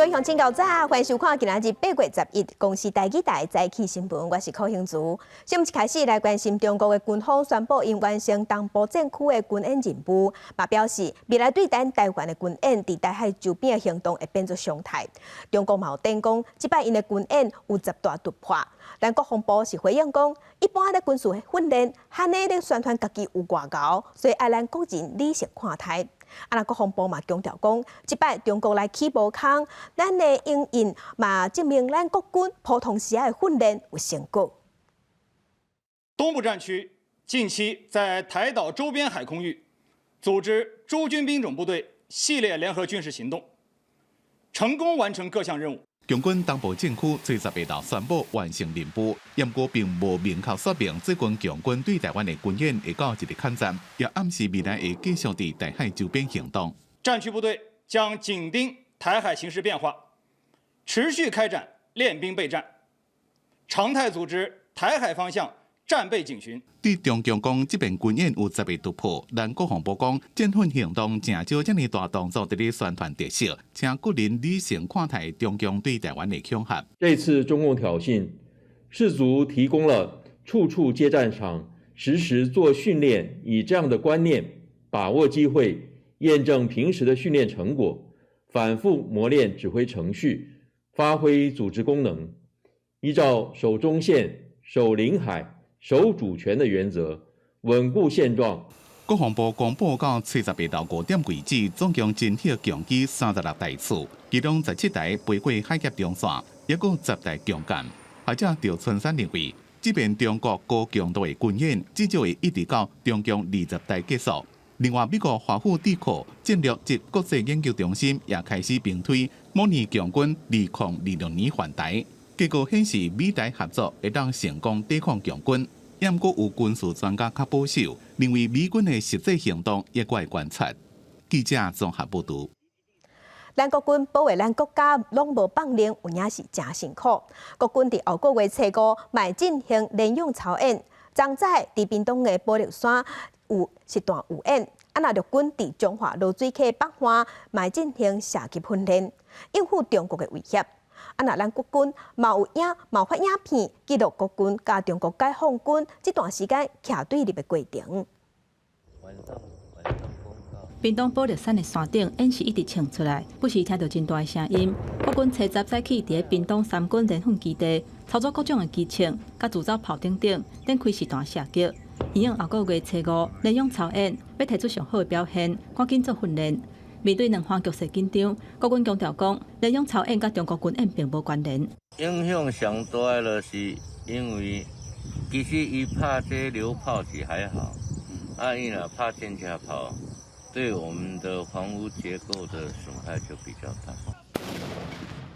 各位鄉親較早，歡迎收看今仔日8月11公視台語台早起新聞，我是柯興竹。新聞一開始來關心中國的軍方宣布，𪜶完成東部戰區的軍演任務，嘛表示未來對咱台灣的軍演佇台海周邊的行動會變做常態。中國嘛有展講，這擺𪜶的軍演有十大突破。咱國防部是回應講，一般的軍事訓練，按呢咧宣傳家己有偌𠢕，所以愛咱國人理性看待。啊，若國防部嘛強調講，這擺中國來起無空，咱的因應嘛證明咱國軍普通時的訓練有成果。東部戰區近期在台島周邊海空域組織諸軍兵種部隊系列聯合軍事行動，成功完成各項任務。共軍東部戰區初十下晝宣布完成任務，不過並無明確說明最近共軍對台灣的軍演會到一个坎站，也暗示未來會繼續佇台海周邊行動。戰區部隊將緊盯台海形勢變化，持續開展練兵備戰，常態組織台海方向戰備警巡。對中共講，這遍軍演有十個突破，咱國防部講，戰訓行動誠少這爾大動作佇咧宣傳特色，請國人理性看待中共對台灣的恐嚇。這次中共挑釁，士卒提供了處處皆戰場、時時做訓練，以這樣的觀念把握機會，驗證平時的訓練成果，反覆磨練指揮程序，發揮組織功能，依照守中線、守領海、守主權的原則，穩固現狀。國防部公布到初十下晝5點為止，總共偵獲共機36台次，其中17台飛過海峽中線，抑閣10台強艦。學者趙春山認為，這遍中國高強度的軍演，至少會一直到中共二十大結束。另外，美國華府智庫戰略及國際研究中心也開始兵推模擬共軍2026年犯台，結果顯示美台合作會當成功抵抗共軍。毋過有軍事專家較保守，認為美軍的實際行動猶閣愛觀察。記者綜合報導。咱國軍保衛咱國家攏無放任，有影是誠辛苦。國軍佇後個月初五嘛進行聯勇操演，昨早佇屏東的寶勒山有實彈預演，啊若陸軍佇彰化濁水溪北岸嘛進行射擊訓練，應付中國的威脅。啊！若咱國軍嘛有影，嘛有發影片記錄國軍佮中國解放軍這段時間徛對立的過程。屏東寶勒山的山頂煙是一直衝出來，不時聽著真大的聲音。國軍初十早起佇咧屏東三軍聯訓基地操作各種的機槍、佮自走炮等等，展開實彈射擊。因應後個月初五聯勇操演，欲提出上好的表現，趕緊做訓練。面對兩岸局勢緊張，國軍強調講，聯勇操演佮中國軍演並無關聯。影響上大的就是因為其實伊拍這榴炮是還好，啊，伊若拍戰車炮，對我們的房屋結構的損害就比較大。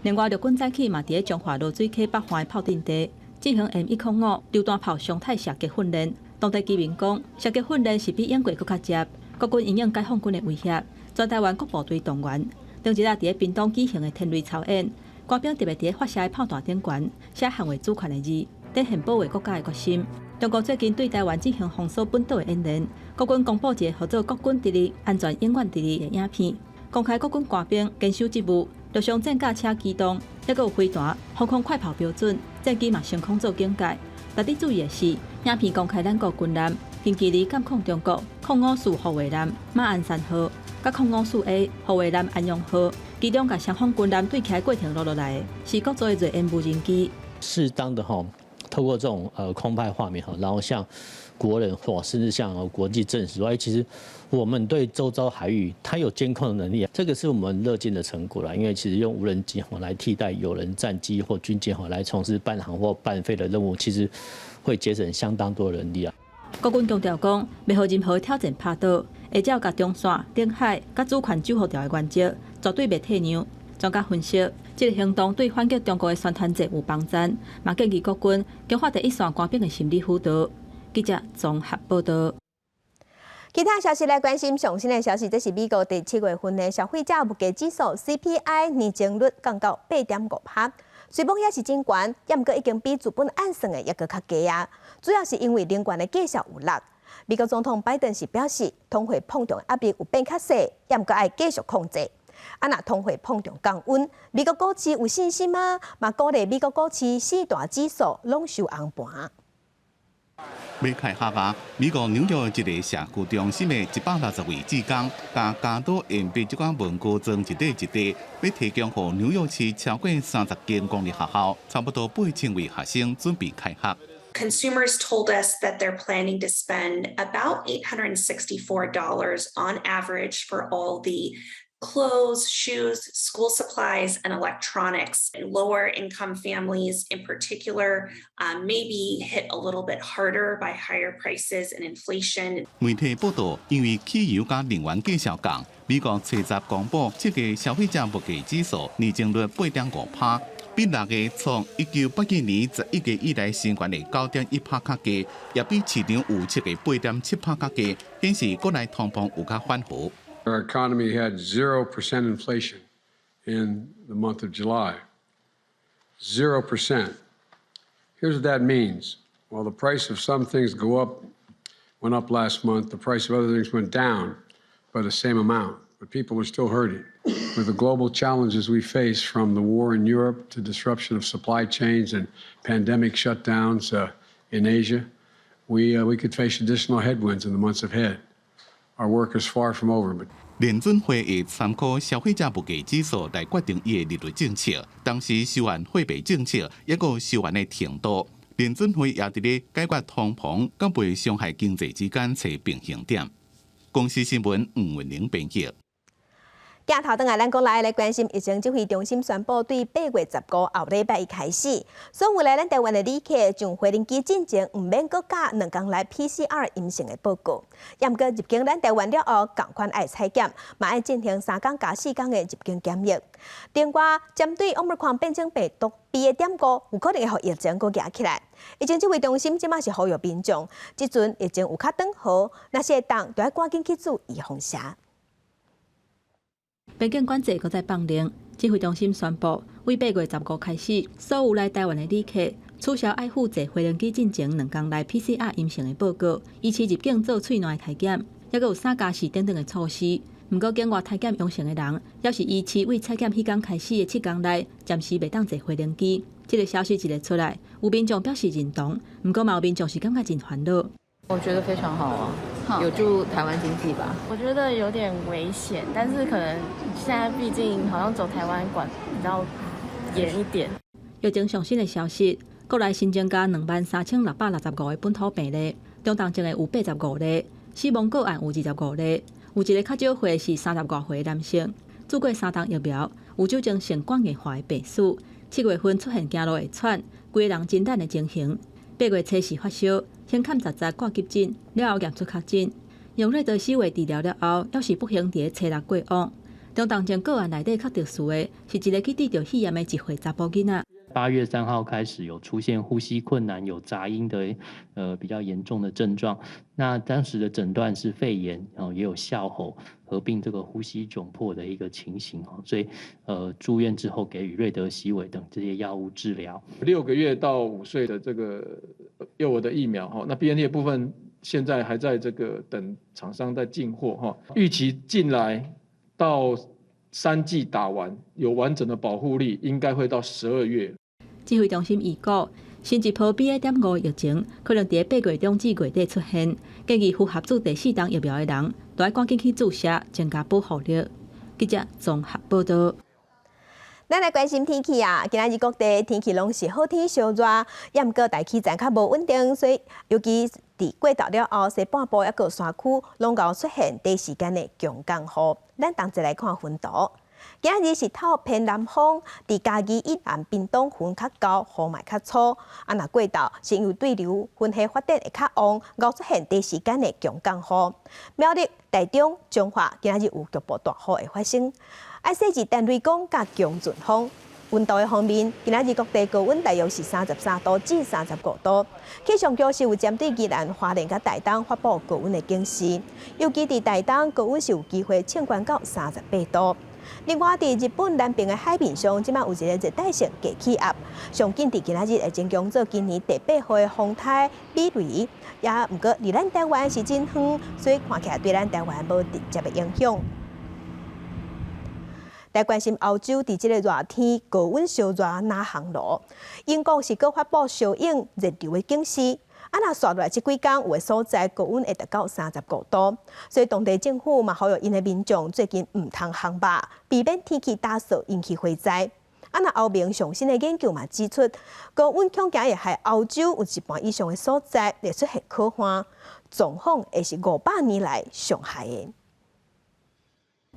另外，陸軍早起嘛佇咧彰化濁水溪北岸的炮陣地進行 M105榴彈炮常態射擊訓練。當地居民講，射擊訓練是比演過閣較捷。國軍因應解放軍的威脅，全台灣各部隊動員，當日啊，佇咧屏東舉行的天雷操演，官兵特別佇咧發射的炮彈頂懸寫捍衛主權的字，展現保衛國家的決心。中國最近對台灣進行封鎖本島的演練，國軍公布一個號做“國軍佇咧安全永遠佇咧”的影片，公開國軍官兵堅守職務，陸上戰甲車機動，抑閣有飛彈、防空快炮標準，戰機嘛升空做警戒。值得注意的是，影片公開咱國軍艦近距離監控中國054護衛艦馬鞍山號、佮054 A 護衛艦安陽號，其中共雙方軍艦對起過程錄落來的，是國造的銳鷹無人機。適當的哈，透過這種空拍畫面哈，然後向國人或甚至向國際證實說，哎，其實我們對周遭海域它有監控的能力，這個是我們樂見的成果啦。因為其實用無人機哈來替代有人戰機或軍艦哈來從事伴航或伴飛的任務，其實會節省相當多人力啊。國軍強調講，袂予任何挑戰拍倒，會照共中線、領海、佮主權守護著的原則，絕對袂退讓。專家分析，這個行動對反擊中國的宣傳戰有幫助，嘛建議國軍強化第一線官兵的心理輔導。記者綜合報道。其他消息來關心上新的消息，這是美國佇7月份的消費者物價指數 CPI 年增率降到8.5趴，雖罔也是真懸，毋過已經比資本按算的猶閣較低啊。主要是因為能源的價數有落。美國總統拜登是表示，通貨膨脹壓力有變較細，毋過愛繼續控制。啊，若通貨膨脹降溫，美國股市有信心嗎？嘛鼓勵美國股市四大指數攏收紅盤。欲開學啊！美國紐約一个社區中心的160位志工，共鉸刀鉛筆這款文具裝一塊一塊，欲提供予紐約市超過30間公立學校，差不多8000位學生準備開學。 Consumers told us that they're planning to spend about $864 on average for all the clothes, shoes, school supplies, and electronics. Lower income families in particular may be hit a little bit harder by higher prices and inflation. 媒體報道，因為汽油佮能源價數降，美國初十公布七月消費者物價指數年增率8.5%，比6月創1981年11月以來新懸的9.1%較低，也比市場預測的8.7%較低，顯示國內通膨有較緩和。 Our economy had 0% inflation in the month of July. 0%. Here's what that means. While the price of some things went up last month, the price of other things went down by the same amount. But people are still hurting. With the global challenges we face, from the war in Europe to disruption of supply chains and pandemic shutdowns in Asia, we could face additional headwinds in the months ahead. Our work is far from over. But 聯準會會參考消費者物價指數來決定伊的利率政策，同時收緊貨幣政策，抑閣收緊的程度。聯準會也佇咧解決通膨佮袂傷害經濟之間揣平衡點。公視新聞吳文玲編輯。鏡頭轉來，咱國內來關心疫情指揮中心宣布，對8月15後禮拜一開始，所有來咱台灣的旅客上飛行機進前，毋免閣加2工內 PCR 陰性的報告。毋過入境咱台灣了後，仝款愛採檢，嘛愛進行3工加4工的入境檢疫。另外，針對 Omicron 變種病毒 BA.5，有可能會予疫情閣夯起來。疫情指揮中心這馬是呼籲民眾，這陣疫情有較轉好，若是會當，就愛趕緊去注預防射。邊境管制閣再放寬，指揮中心宣布，對8月15開始，所有來台灣的旅客取消愛附坐飛行機進前2工內 PCR 陰性的報告，依次入境做喙瀾篩檢，抑閣有3加4等等的措施。毋過境外篩檢陽性的人，抑是依次對採檢彼工開始的7工內，暫時袂當坐飛行機。這个消息一个出來，有民眾表示認同，毋過嘛有民眾是感覺真煩惱。我覺得非常好啊，有助台灣經濟吧。我覺得有點危險，但是可能現在畢竟好像走台灣管比較嚴一點。疫情上新的消息，國內新增加23,665個本土病例，中重症的有85例，死亡個案有25例，有一个較少歲是30外歲男性，注過三劑疫苗，有酒精性肝硬化的病史，7月份出現行路會喘，規个人真懶的情形。8月初四發燒，先坎十十掛急診，了後驗出確診，用瑞德西韋治療了後，猶是不幸佇咧初六過往。中重症個案內底較特殊的是一个去得著肺炎的1歲查埔囡仔。 8月3號開始有出現呼吸困難、有雜音的比較嚴重的症狀。那當時的診斷是肺炎，然後也有哮吼，合併這個呼吸窘迫的一個情形。所以住院之後給予瑞德西韋等這些藥物治療。 6個月到5歲的這個幼兒的疫苗，哈，那 BNT 的部分現在還在這個等廠商在進貨，哈，預期進來到3劑打完有完整的保護力，應該會到12月。指揮中心預估，新一波 BA.5疫情可能佇8月中至月底出現，建議符合注第四劑疫苗的人，都愛趕緊去注射，增加保護力。記者綜合報道。咱來關心天氣啊！今仔日各地天氣攏是好天燒熱，也毋過大氣層較無穩定，所以尤其佇過晝了後，西半部抑閣山區攏會出現短時間的強降雨。咱同齊來看雲圖。今仔日是透偏南風，佇嘉義以南、屏東雲較厚，雨嘛較粗。啊，若過晝是因為對流雲系發展會較旺，會出現短時間的強降雨。苗栗、台中、彰化今仔日有局部大雨會發生。愛細緻電雷公佮強陣風。溫度的方面，今仔日各地高溫大約是33度至35度。氣象局是有針對宜蘭、花蓮佮台東發布高溫的警示，尤其佇台東高溫是有機會衝懸到38度。另外，佇日本南邊的海面上，這馬有一个熱帶性低氣壓，上緊佇今仔日會增強做今年第八號的風颱美雷，也毋過離咱台灣是真遠，所以看起來對咱台灣無直接的影響。來關心歐洲佇這个熱天高溫燒熱若烘爐，英國是閣發布燒湧熱流的警示。啊，若紲落來這幾工有的所在高溫會達到35度，所以當地政府嘛呼籲𪜶的民眾最近毋通烘肉，避免天氣焦燥引起火災。啊，若歐盟上新的研究嘛指出，高溫恐驚會害歐洲有一半以上的所在會出現洘旱，狀況會是500年來上害的。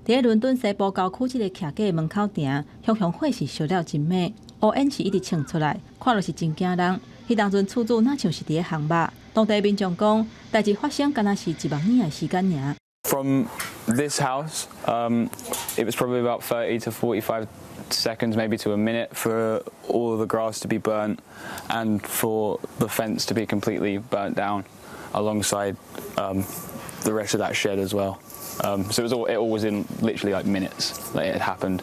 佇倫敦西部郊區這个徛家門口埕，熊熊火勢燒了真猛，烏煙是一直衝出來，看落是真驚人。彼當陣厝主若像是佇咧烘肉，當地民眾講，代誌發生敢若是一萬年的時間爾。 From this house, it was probably about 30 to 45 seconds, maybe to a minute, for all of the grass to be burnt and for the fence to be completely burnt down alongside the rest of that shed as well. So it all was in literally like minutes that it had happened.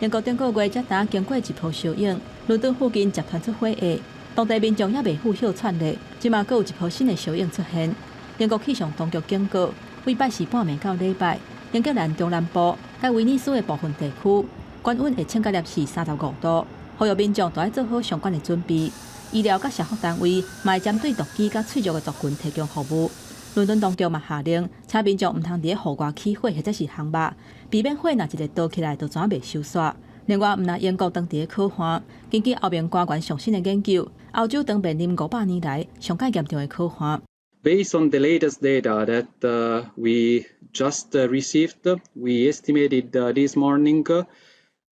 英國頂個月才剛經過一波燒湧，倫敦附近集團出火下，當地民眾猶未赴歇喘咧，這馬閣有一波新的燒湧出現。英國氣象當局警告，對拜四半暝到禮拜，英格蘭中南部佮威爾斯的部分地區，懸溫會衝到攝氏35度，呼籲民眾都愛做好相關的準備。醫療佮消防單位嘛會針對毒機佮脆弱的族群提供服務。倫敦當局嘛下令，請民眾毋通佇咧戶外起火或者是烘肉，避免火若一个著起來，就怎袂收煞。另外，毋但英國當地的洘旱，根據歐盟官員上新的研究，歐洲當面臨500年來上蓋嚴重的洘旱。 Based on the latest data that we just received, we estimated this morning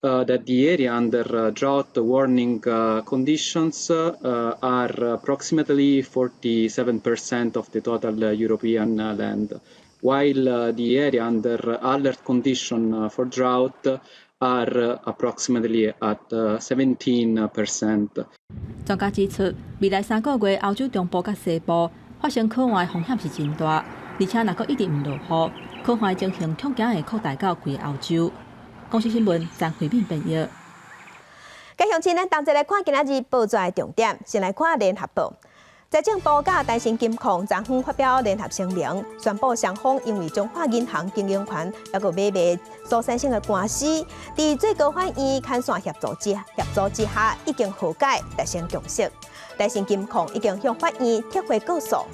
that the area under drought warning conditions are approximately 47% of the total European land, while the area under alert condition for drought are approximately at 17%. 專家指出，未來3個月歐洲中部佮西部發生洘旱的風險是真大，而且若閣一直毋落雨，洘旱的情形恐驚會擴大到規個歐洲。公視新聞張惠敏編譯。繼續請咱同齊來看今仔日報紙的重點，先來看聯合報。財政部佮台新金控昨昏發表聯合聲明，宣布雙方因為彰化銀行經營權抑閣買賣所產生的官司，佇最高法院牽線協助之下，已經和解達成共識。台新金控已經向法院撤回告訴。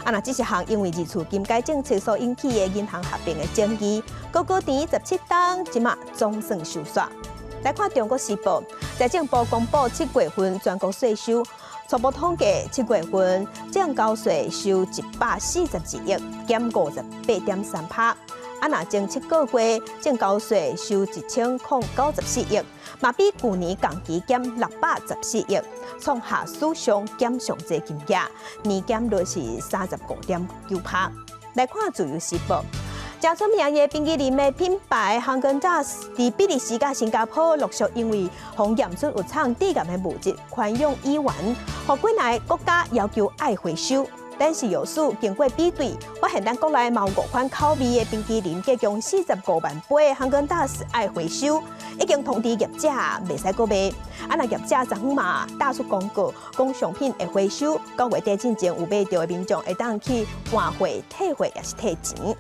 啊，若這是項因為二次金改政策所引起的銀行合併的爭議，高高佇17冬，這馬總算收煞。來看《中國時報》，財政部公布7月份全國稅收，初步統計7月份證交稅收142億，減58.3%。啊，若前7個月證交稅收1094億，嘛比舊年同期減614億，創下史上減上濟金額，年減率是35.9%。來看《自由時報》。誠出名的冰淇淋的品牌香根達斯，佇比利時佮新加坡陸續因為予驗出有摠致癌的物質環氧乙烷，予幾个國家要求愛回收。但是藥師經過比對，發現咱國內嘛有五款口味的冰淇淋，計共45萬杯香根達斯愛回收，已經通知業者袂使閣賣。啊，若業者昨昏嘛打出公告，講商品會回收，9月底進前有買著的民眾會當去換貨、退貨，抑是退錢。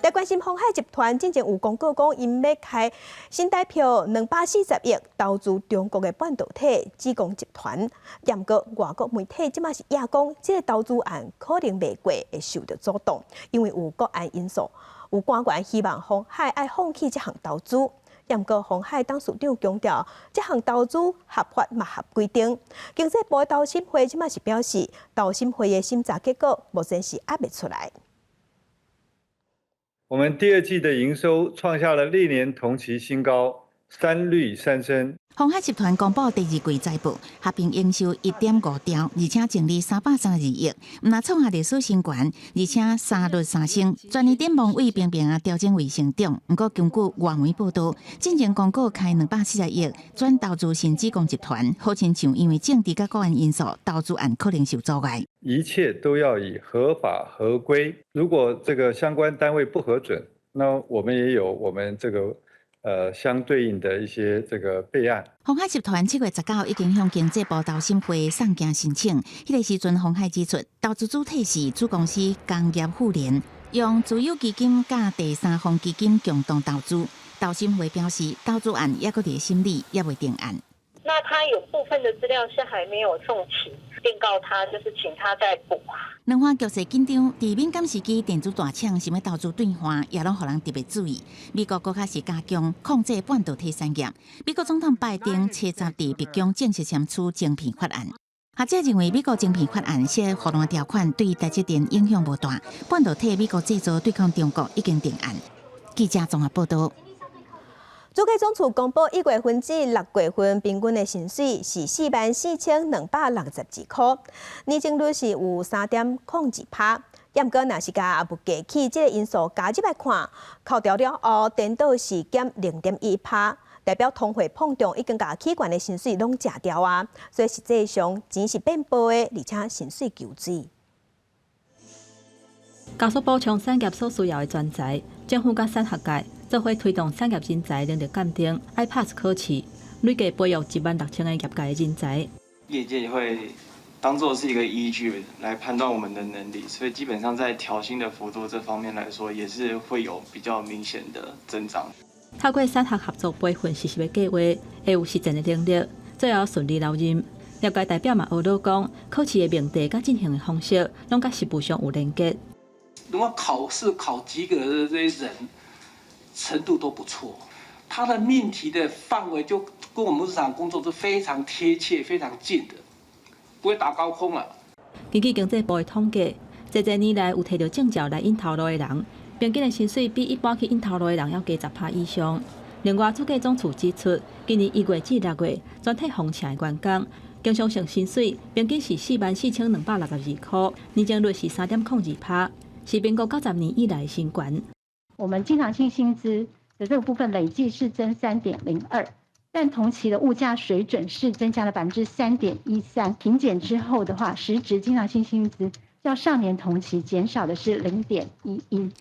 來關心鴻海集團進前有公告講，𪜶欲開新台票240億投資中國的半導體紫光集團。毋過外國媒體這馬是掖講，這个投資案可能袂過，會受著阻擋，因為有國安因素。有官員希望鴻海愛放棄這項投資。毋過鴻海董事長強調，這項投資合法嘛合規定。經濟部的投審會這馬是表示，投審會的審查結果目前是猶未出來。我們第二季的營收創下了歷年同期新高，三率三升。鴻海集團公布第二季財報，合併營收1.5兆，而且淨利332億，毋但創下歷史新高，而且三率三升。全年展望為平平啊調整為成長。毋過根據外媒報道，進前公告開240億轉投資新紫光集團，好親像因為政治佮國安因素，投資案可能受阻礙。一切都要以合法合規，如果這個相關單位不核准，那我們也有我們這個相對應的一些這個備案。鴻海集團7月19已經向經濟部投審會送件申請，彼個時陣鴻海指出，投資主體是子公司工業富聯，用自有基金佮第三方基金共同投資。投審會表示，投資案猶閣佇審理，猶未定案。那他有部分的資料是還沒有送齊，電告他就是請他再補。兩岸局勢緊張，佇敏感時期，電子大廠想欲投資對岸，也攏予人特別注意。美國閣較是加強控制半導體產業。美國總統拜登初十佇白宮正式簽署晶片法案。學者認為，美國晶片法案設護欄條款對台積電影響無大，半導體美國製造對抗中國已經定案。記者綜合報道。主計總處公布一月份至六月份平均的薪水是44,262箍，年增率是有3.02%。毋過，若是共物價起這个因素加入來看，扣掉了後，顛倒是減0.1%，代表通貨膨脹已經共起懸的薪水攏食掉啊！所以實際上錢是變薄的，而且薪水求水。加速補充產業所需要的專才，政府佮產學界做伙推動產業人才能力鑑定，iPass 考試，累計培育16,000個業界的人才。業界會當做是一個依據來判斷我們的能力，所以基本上在調薪的幅度這方面來說，也是會有比較明顯的增長。透過產學合作培訓實習的計劃，會有實戰的能力，最後順利留任。業界代表嘛學老講，考試的命題佮進行的方式，攏佮實務上有連結。如果考試考及格的這些人，程度都不錯，他的命題的範圍就跟我們日常工作是非常貼切、非常近的，不會打高空啊。根據經濟部的統計，這幾年來有提著證照來應頭路的人，平均的薪水比一般去應頭路的人猶低10%以上。另外，主計總處指出，今年一月至六月，全體房廠的員工，經常性薪水平均是44,262箍，年增率是3.02%，是民國90年以來的新高。我們經常性薪資的這個部分累計是增3.02，但同期的物價水準是增加了3.13%。平減之後的話，實質經常性薪資較上年同期減少的是0.11。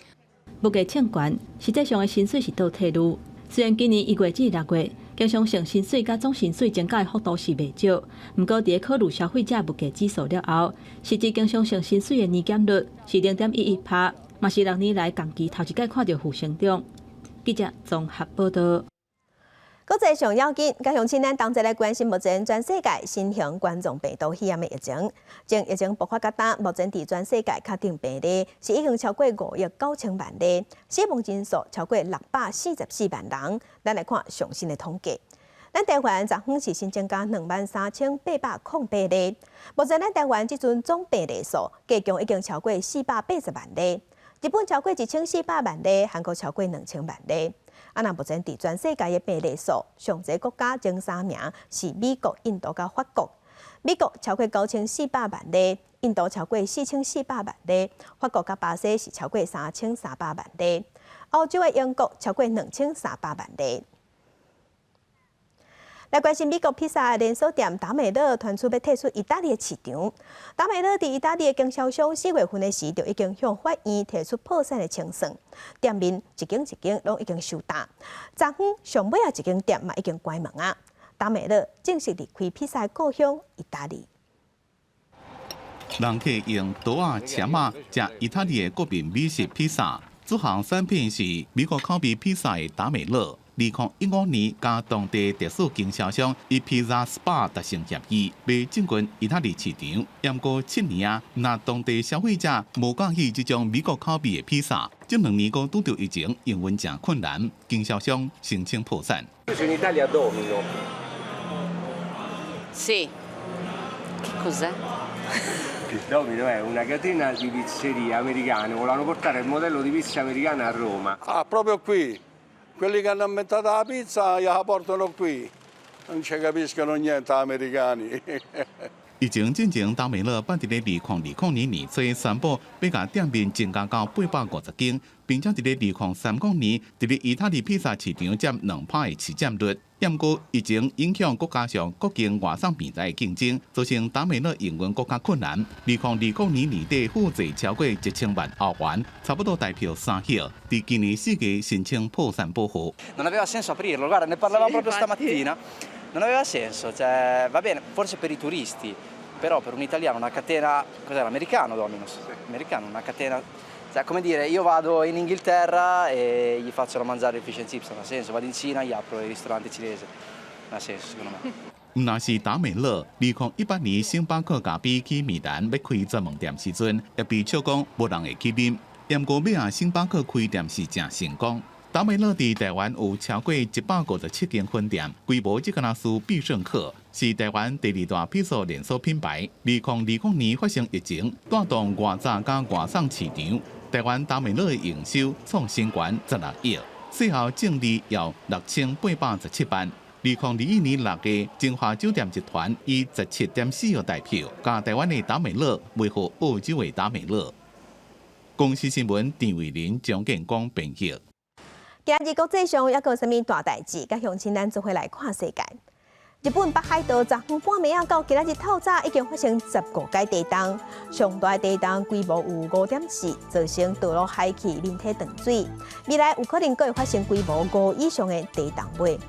物價衝懸，實際上的薪水是倒退嚕。雖然今年一月至六月，經常性薪水佮總薪水增加的幅度是袂少，毋過佇咧考慮消費者物價指數了後，實際經常性薪水的年減率是0.11%，嘛是6年來仝期頭一擺看著負成長。記者綜合報道。國際上要緊，佮鄉親咱同齊來關心目前全世界新型冠狀病毒肺炎的疫情。從疫情爆發到今，目前佇全世界確診病例是已經超過5億9千萬例，死亡人數超過644萬人。咱來看上新的統計，咱台灣昨昏是新增加23,808例，目前咱台灣這陣總病例數加總已經超過480萬例。日本超過1400萬例，韓國超過2000萬例。啊，那目前佇全世界的病例數，上濟國家前三名是美國、印度佮法國。美國超過9400萬例，印度超過4400萬例，法國佮巴西是超過3300萬例。歐洲的英國超過2300萬例。來關心美國披薩連鎖店達美樂傳出欲退出意大利的市場。達美樂佇意大利的經銷商四月份的時就已經向法院提出破產的清算，店面一間一間攏已經收擔。昨昏上尾仔一間店嘛已經關門啊。達美樂正式離開披薩的故鄉意大利。人客用刀仔、鉗仔食意大利的國民美食披薩，這項產品是美國口味披薩的達美樂。2015年，佮當地特許經銷商以披薩 SPA 達成協議，欲進軍意大利市場。毋過7年啊，若當地消費者無佮意這種美國口味的披薩，這2年閣拄著疫情，營運誠困難，經銷商申請破產。 In Italia Domino. Sì. Che cos'è? Domino è una catena di pizzerie americane, volevano portare il modello di pizza americana a Roma. Ah, proprio qui. Quelli che hanno inventato la pizza la portano qui. Non ci capiscono niente americani. 疫情進前，達美樂捌佇咧2020年年初宣布，欲共店面增加到850間，並且佇咧2030年，佇咧意大利披薩市場佔2%的市佔率。毋過疫情影響，閣加上國境外送平台的競爭，造成達美樂營運閣較困難。2020年年底負債超過1000萬歐元，差不多台票3億。佇今年4月申請破產保護。 Non aveva senso aprirlo, guarda, ne parlavamo proprio stamattina. Non aveva senso, cioè, va bene, forse per i turisti, però per un italiano una catena, cos'era, americano Domino's? Americano, una catena Cioè, come dire, io vado in Inghilterra e gli faccio da mangiare il fish and chips, non ha senso. Vado in Cina, gli apro il ristorante cinese. Non ha senso, secondo me. 毋但是達美樂，2018年星巴克咖啡去米蘭欲開專門店時陣，也被笑講無人會去啉。毋過尾仔星巴克開店是誠成功。達美樂佇台灣有超過157間分店，規模只敢若輸必勝客，是台灣第二大披薩連鎖品牌。2020年發生疫情，帶動外炸佮外送市場，台灣達美樂的營收創新高16億，稅後淨利有6817萬。2021年6月，晶華酒店集團以17.4億台票，共台灣的達美樂賣予澳洲的達美樂。公視新聞陳慧琳、張建光編譯。今日國際上猶閣有啥物大代誌？佮鄉親咱做伙來看世界。日本北海道昨昏半暝仔到今仔日透早已經發生15擺地動，上大地動規模有5.4，造成道路海去面體斷水。未來有可能閣會發生規模5以上的地動尾。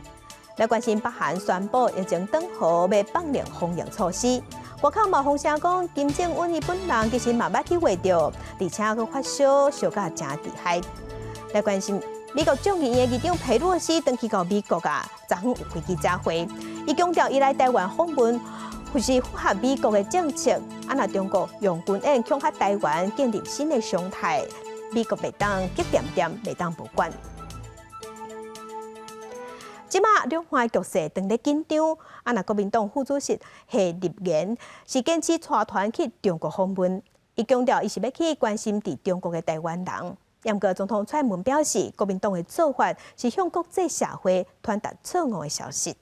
來關心北韓宣布疫情轉好，欲放寬防疫措施。外口嘛風聲講，金正恩伊本人其實嘛捌去畫著，而且閣發燒燒甲誠厲害。來關心美國眾議院議長佩洛西轉去到美國啊，昨昏有開記者會，伊強調伊來台灣訪問，是符合美國的政策。啊，若中國用軍演恐嚇台灣，建立新的常態，美國袂當激恬恬，袂當無管。這馬兩岸局勢當咧緊張，啊，若國民黨副主席謝立言是堅持帶團去中國訪問，伊強調伊是欲去關心佇中國的台灣人。毋過總統蔡英文表示，國民黨的做法是向國際社會傳達錯誤的消息。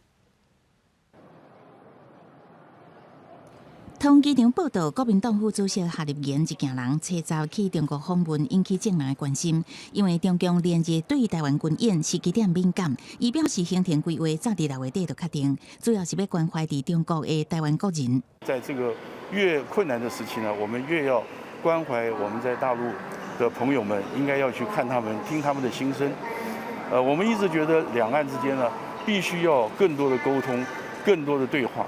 桃園機場報道，國民黨副主席夏立言一行人初十去中國訪問，引起眾人的關心。因為中共連日對台灣軍演時機點敏感，伊表示行程規劃早佇6月底就確定，主要是欲關懷佇中國的台灣國人。在這個越困難的時期呢，我們越要關懷我們在大陸的朋友們，應該要去看他們，聽他們的心聲。我們一直覺得兩岸之間呢，必須要更多的溝通，更多的對話。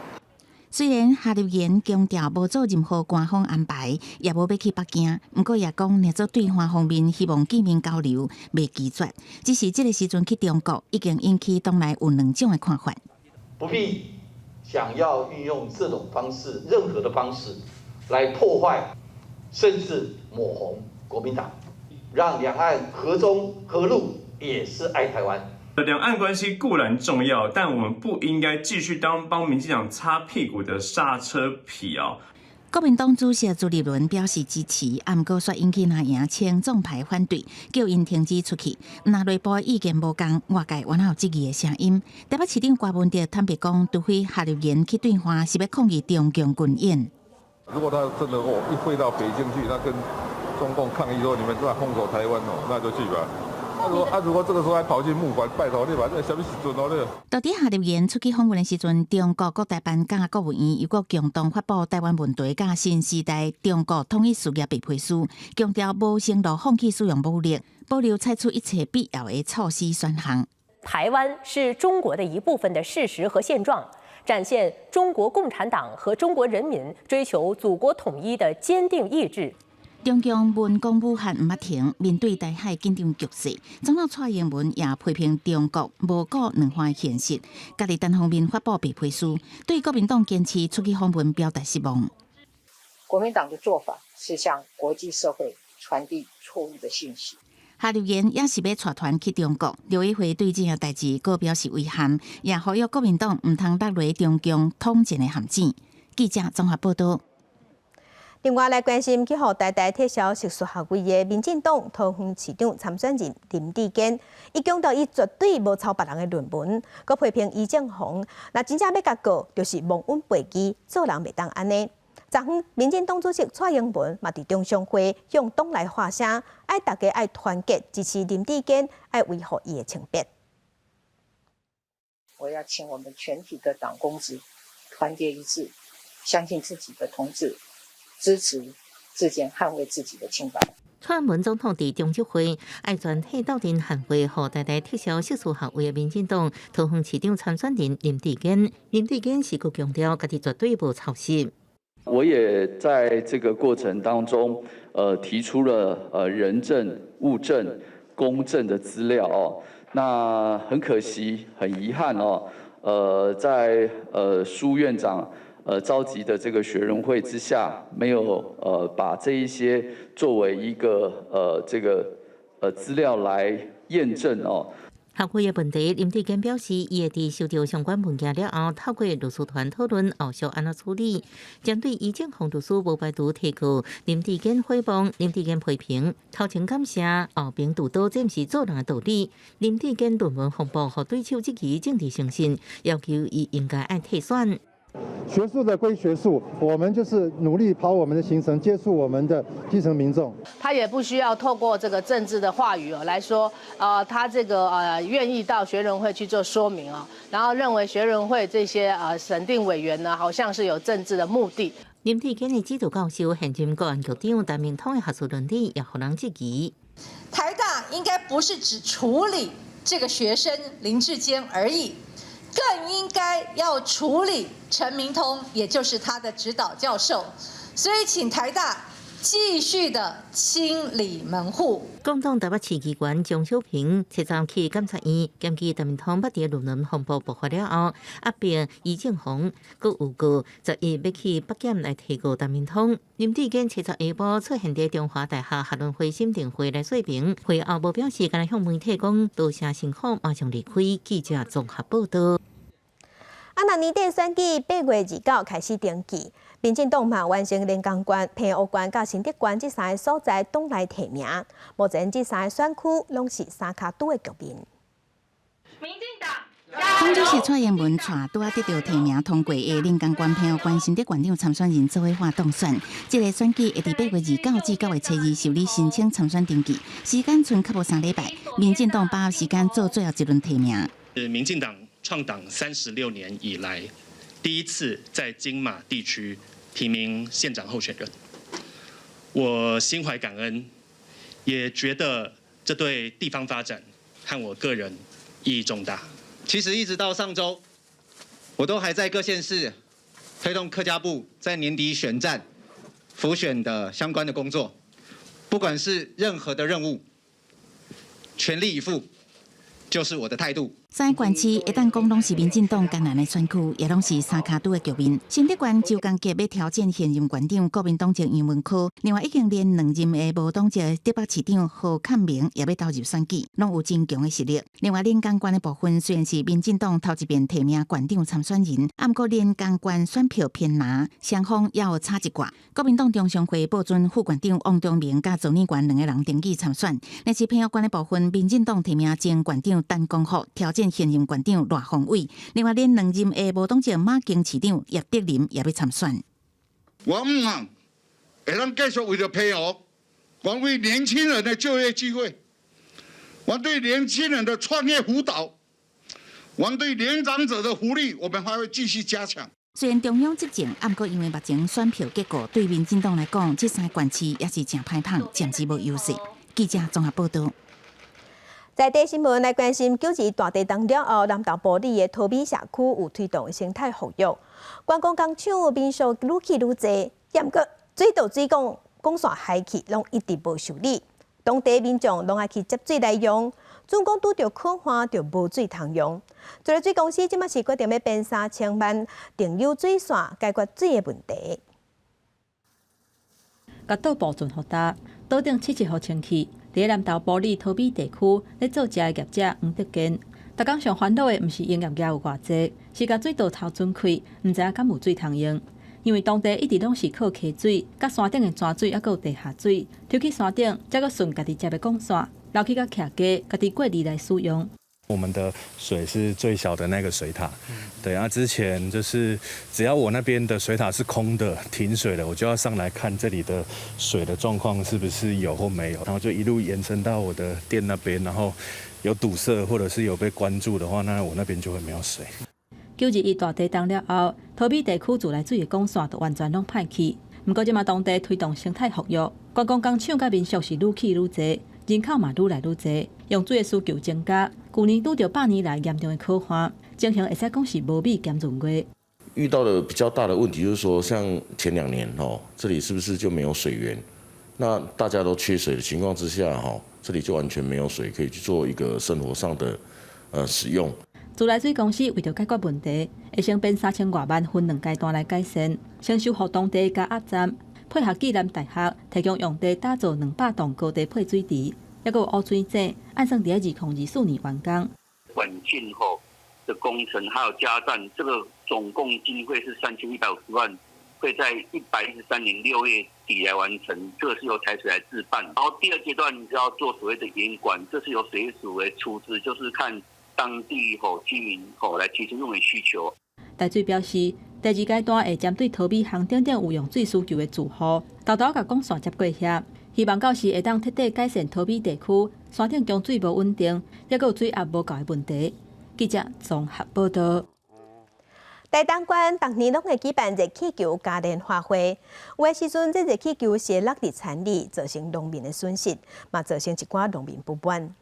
雖然夏立言強調無做任何官方安排，也無欲去北京，毋過也講若做對話方面希望見面交流，袂拒絕。只是這個時陣去中國，已經引起黨內有兩種的看法。不必想要運用這種方式，任何的方式來破壞，甚至抹紅國民黨，讓兩岸和中和陸也是愛台灣。兩岸關係固然重要，但我們不應該繼續當幫民進黨擦屁股的剎車皮啊！國民黨主席朱立倫表示支持，毋過煞引起藍營親總派反對，叫𪜶停止出去。若內部意見無仝，外界原來有質疑的聲音。台北市長柯文哲坦白講，除非夏立言去對岸，是欲抗議中共軍演。如果他真的哦一飛到北京去，那跟中共抗議說你們在封鎖台灣哦，那就去吧。啊！如果這個時候還跑去募款，拜託你吧，這啥物時陣哦？你。到底夏立言出去訪問的時陣，中國國台辦佮國務院又閣共同發布台灣問題佮新時代中國統一事業白皮書，強調無承諾放棄使用武力，保留採取一切必要的措施選項。台灣是中國的一部分的事實和現狀，展現中國共產黨和中國人民追求祖國統一的堅定意志。中共文攻武漢毋捌停，面對台海緊張局勢，總統蔡英文也批評中國無顧兩岸現實，家己單方面發布白皮書，對國民黨堅持出去訪問表達失望。國民黨的做法是向國際社會傳遞錯誤的信息。夏立言也是欲帶團去中國，陸委會對這項代誌閣表示遺憾，也呼籲國民黨毋通落入中共統戰的陷阱。記者綜合報道。另外來關心去予台大撤銷碩士學位的民進黨桃園市長參選人林智堅，伊強調伊絕對無抄別人的論文，閣批評余正煌，若真正欲共告，就是忘恩背義，做人袂當按呢。昨昏，民進黨主席蔡英文嘛佇中常會向黨內發聲，愛大家愛團結支持林智堅，愛維護伊的清白。我要請我們全體的黨公職團結一致，相信自己的同志。支持智堅捍衛自己的清白。蔡英文總統佇中執會愛全體鬥陣捍衛予台大撤銷碩士學位的民進黨桃園市長參選人林智堅。林智堅是閣強調，家己絕對無抄襲。我也在這個過程當中，提出了人證、物證、公證的資料哦。那很可惜，很遺憾哦，在蘇院長召集的這個學倫會之下，沒有把這一些作為一個這個資料來驗證哦。學位的問題，林智堅表示，伊會佇收到相關文件了後，透過律師團討論後續按怎處理。針對余正鳳律師無排除提告林智堅誹謗，林智堅批評，頭前感謝，後爿揬刀，這毋是做人的道理。林智堅論文風波，予對手質疑政治誠信，要求伊應該愛退選。學術的歸學術，我們就是努力跑我們的行程，接觸我們的基層民眾。他也不需要透過這個政治的話語哦來說，他這個願意到學倫會去做說明啊，然後認為學倫會這些審定委員呢，好像是有政治的目的。林智堅的指導教授、現任國安局長陳明通的學術倫理也予人質疑。台大應該不是只處理這個學生林智堅而已。更應該要處理陳明通，也就是他的指導教授。所以，請台大繼續的清理門戶。共黨台北市議員鍾小平7日去監察院檢舉陳明通，捌佇論文風波爆發了後，壓迫余正宏，閣有告11欲去北檢來提告陳明通。林智堅7日下晡出現佇中華大學學倫會審定會來說明，會後無表示，干焦向媒體講多謝辛苦，馬上離開。記者綜合報道。啊，若年底選舉8月29開始登記，民進黨嘛完成連江縣、澎湖縣佮新竹縣這三个所在黨內提名。目前這三个選區攏是三跤拄的局面。民進黨。黨主席蔡英文帶拄仔得著提名通過的連江縣、澎湖縣、新竹縣長參選人做伙話當選。這個選舉會佇8月29至9月初2受理申請參選登記，時間賰較無3禮拜。民進黨把握時間做最後一輪提名。民進黨創黨36年以來，第一次在金馬地區提名縣長候選人，我心懷感恩，也覺得這對地方發展和我個人意義重大。其實一直到上週，我都還在各縣市推動客家部在年底選戰、輔選的相關的工作，不管是任何的任務，全力以赴，就是我的態度。三個縣市會當講攏是民進黨艱難的選區，也攏是三跤拄的局面。新竹縣周江杰欲挑戰現任縣長國民黨籍楊文科，另外已經連兩任的無黨籍竹北市長何戡銘也欲投入選舉，攏有真強的實力。另外，連江縣的部分雖然是民進黨頭一遍提名縣長參選人，毋過連江縣選票偏藍，雙方也有差一寡。國民黨中常會報准副縣長王忠明佮鄒禮源兩個人登記參選。但是澎湖縣的部分，民進黨提名前縣長陳光復挑戰現任縣長賴鴻偉，另外連兩任的無黨籍馬經市長葉德林也欲參選。我毋望會當繼續為著澎湖，我為年輕人的就業機會，我對年輕人的創業輔導，我對年長者的福利，我們還會繼續加強。雖然中央執政，毋過因為目前選票結構對民進黨來講，這三個縣市也是誠歹捧，暫時無優勢。記者綜合報道。在地新聞來關心，9·21大地震了後，南投埔里的桃美社區有推動生態復育，觀光工廠民宿愈起愈濟，毋過水道水管管線害去，攏一直無修理，當地民眾攏愛去接水來用，準講拄著乾旱就無水通用。自來水公司這馬是決定欲編3000萬定有水線，解決水的問題。共倒埔盡予焦，島頂77號清氣。佇南投埔里桃美地區咧做食的業者黃德建，逐工上煩惱的毋是營業額有偌濟，是共水道頭損開，毋知影敢有水通用。因為當地一直攏是靠溪水、佮山頂的泉水，猶閣有地下水，抽去山頂，才閣順家己接的管線，流去到徛家，家己過濾來使用。我們的水是最小的那個水塔，對啊，之前就是只要我那邊的水塔是空的、停水的，我就要上來看這裡的水的狀況是不是有或沒有，然後就一路延伸到我的店那邊，然後有堵塞或者是有被關注的話，那我那邊就會沒有水。 9·21大地震了後，桃美地區自來水的管線就完全攏歹去。毋過這馬當地推動生態復育，觀光工廠佮民宿是愈起愈濟，人口嘛愈來愈濟，用水的需求增加。舊年拄著百年來嚴重的乾旱，情形會使講是無米兼閏月。遇到的比較大的問題就是說，像前2年哦，這裡是不是就沒有水源？那大家都缺水的情況之下，哈，這裡就完全沒有水可以去做一個生活上的使用。自來水公司為著解決問題，會先分3000外萬分兩階段來改善，先修復當地加壓站，配合暨南大學提供用地打造200棟高低配水池，抑閣有污水井，按算佇2024年完工。管線後的工程還有加站，這個總共經費是3150萬，會在113年6月底來完成。這個是由台水來自辦。然後第二階段就要做所謂的嚴管，這是由水署來出資，就是看當地吼居民吼來提出用水需求。台水表示，第二階段會針對桃米鄉等等有用水需求的住戶，沓沓共管線接過遐，希望到時會當徹底改善桃米地區山頂供水無穩定，抑閣有水壓無夠的問題。記者綜合報道。台東縣逐年攏會舉辦熱氣球嘉年華會，有的時陣這熱氣球是落佇田裡，造成農民的損失，嘛造成一寡農民不滿。